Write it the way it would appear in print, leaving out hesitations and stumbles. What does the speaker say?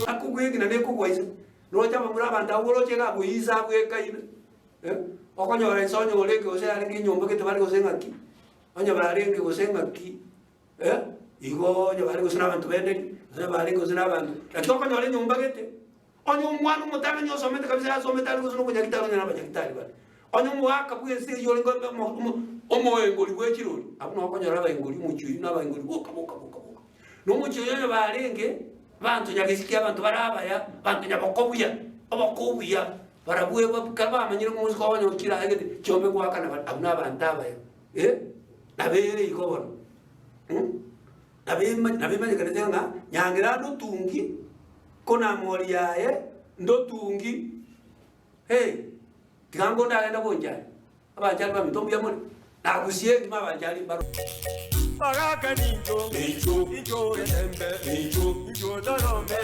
Akogwegina nekogwa inse, roche abamura abanto abwo oroche iga abwo inse abwekaine, eh, okonyora inse onye orenge gose yarenge enyomba gete bare gose ng'aki, onye barenge gose ng'aki, eh, igo onye bare gose na abanto benderi, gose barenge gose na abanto, naki okonyora enyomba gete. Onye omwana omotang'ani osomete kabisa yasomete are gose nobonyagitari onye nabanyagitari bare. Onye omogaka bw'ense eyio orenge omo- omo- omoengori bwe chirori, abwo nabo okonyora abaengori omochie oyio na abaengori boka boka boka boka. Na omochie oyio onye barenge, abanto nyagesiki abanto bare abaya, abanto nyaboko buya, oboko obuya, barabwo eba ekero bamanyire ng'a omosike obo onye okire aye gete, chiombe goakana bare, abwo na abanto abaya eh, nabo ere igo bono mh. Nabo ema- nabo emanyekanete ng'a nyang'era ndotungi. Konamori yaye ndotungi, hey, tiga ngonde agende gonchari, abanchari baminto mbuya more? Nagusie engima abanchari mbaro. Bagaka nincho, nincho, nincho getembe, nincho, nincho torome.